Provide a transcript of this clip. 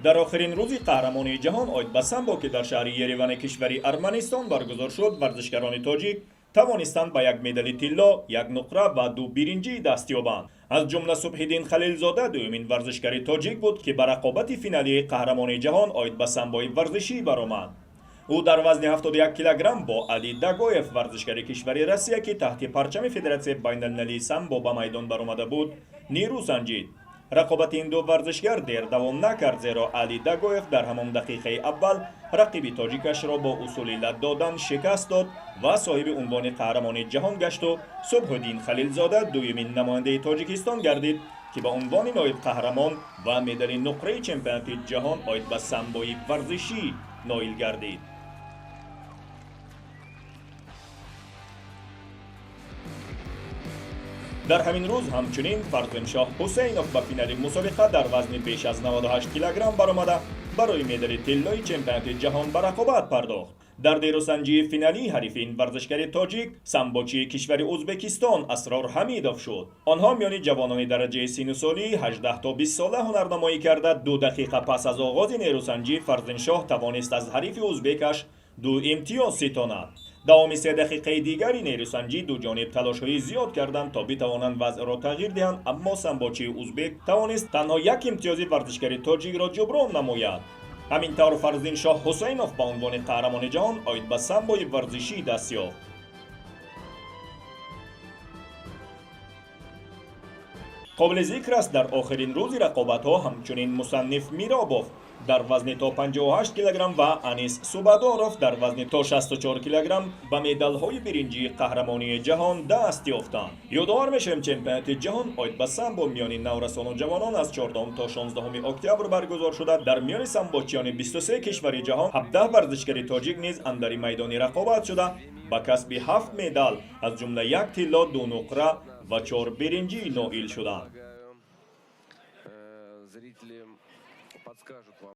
Дар охирин рӯзи қаҳрамонии ҷаҳон оид ба самбо, ки дар шаҳри Еревани кишвари Арманистон баргузор шуд, варзишгарони тоҷик тавонистанд ба як медали тилло, як нуқра ва ду биринҷӣ даст ёбанд. Аз ҷумла Субҳиддин Халилзода дуюмин варзишгари тоҷик буд, ки ба рақобати финалии қаҳрамонии ҷаҳон оид ба самбои варзишӣ баромад. Ӯ дар вазни 71 килограмм бо Али Дагоев, варзишгари кишвари Россия, ки таҳти парчами Федератсияи байналмилалии самбо ба майдон баромада буд, нерӯ санҷид. Рақобати ин ду варзишгар дер давом накард, зеро Али Дагоев дар ҳамон дақиқаи аввал рақиби тоҷикашро бо усули лат додан шикаст дод ва соҳиби унвони қаҳрамони ҷаҳон гашту Субҳуддин Халилзода дуюмин намояндаи Тоҷикистон гардид, ки ба унвони ноиб қаҳрамон ва медали нуқраи чемпионати ҷаҳон оид ба самбои варзишӣ ноил гардид. Дар ҳамин рӯз ҳамчунин Фарзиншоҳ Ҳусейнов ба финали мусобиқа дар вазни беш аз 98 килограмм баромада, барои медали тиллои чемпионати ҷаҳон ба рақобат пардохт. Дар нерӯсанҷии финалӣ ҳарифи ин варзишгари тоҷик самбочии кишвари Ӯзбекистон Асрор Ҳамидов шуд. Онҳо миёни ҷавонони дараҷаи сину солии 18 то 20 сола ҳунарнамоӣ карда, 2 дақиқа пас аз оғози нерӯсанҷӣ Фарзиншоҳ тавонист аз ҳарифи ӯзбекаш ду имтиёз ситонад. Давоми 3 дақиқаи дигари нерӯсанҷӣ ду ҷониб талошҳои зиёд карданд, то битавонанд вазъро тағйир диҳанд, аммо самбочии узбек тавонист танҳо як имтиёзи варзишгари тоҷикро ҷуброн намояд. Ҳамин тавр Фарзиншоҳ Ҳусайнов ба унвони қаҳрамони ҷаҳон оид ба самбои варзишӣ даст ёфт. Қобили зикр аст, дар охирин рӯзи рақобатҳо ҳамчунин Мусанниф Миробов дар вазни то 58 килограмм ва Анис Субадоров дар вазни то 64 килограмм ба медалҳои биринҷии қаҳрамонии ҷаҳон даст ёфтанд. Ёдовар мешавем, чемпионати ҷаҳон оид ба самбо миёни наврасону ҷавонон аз 14 то 16 октябр баргузор шуда, дар миёни самбочиёни 23 кишвари ҷаҳон 17 варзишгари тоҷик низ андари майдони рақобат шуда, ба касби ҳафт медал, аз ҷумла як тилло, ду нуқра ва чор биринҷӣ ноил шуданд. Зрители подскажут вам.